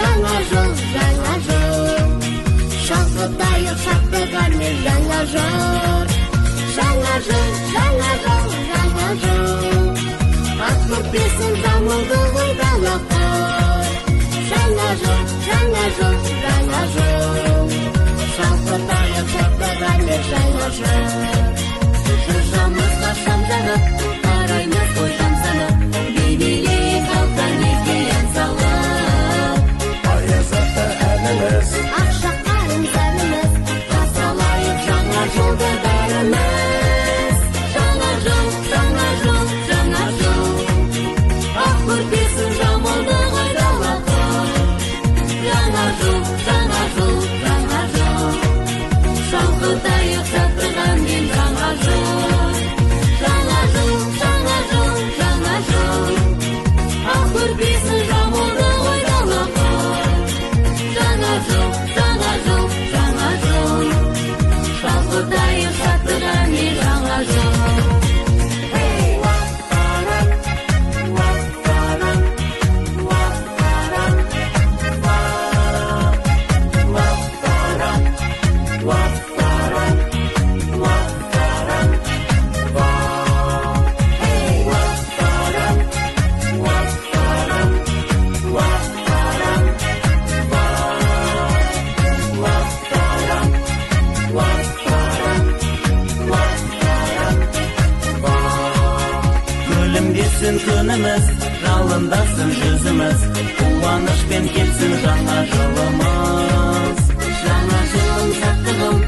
Жаңа жыл, жаңа жыл, шалқытайық шаттығымен жаңа жыл. Жаңа жыл, жаңа жыл, жаңа жыл, ақ көрпесін жамылды ғой дала қыр. Жаңа жыл, жаңа жыл, жаңа жыл, шалқытайық шаттығымен жаңа жыл. Шыршамызға шам жағып, қараймыз ғой тамсанып, би билейік халыққа неге ән салып. Ақша қарым зәніміз, қарсы алайық жаңа жылды бәріміз. Жаңа жыл, жаңа жыл, жаңа жыл, ақ көрпесін жамылды ғой дала қыр. Жаңа жыл, жаңа жыл, жаңа жыл, шалқытайық шаттығымен жаңа жыл. Жаңа жыл, жаңа жыл, жаңа жыл, ақ көрпесін жамылды ғой дала қыр. Жаңа жыл, жаңа жыл, жаңа жыл, шалқытайық шаттығымен жаңа жыл. Күлімдесін күніміз, жалындасын жүзіміз, қуанышпен келсін жаңа жылымыз. Жаңа жылым, шаттығым,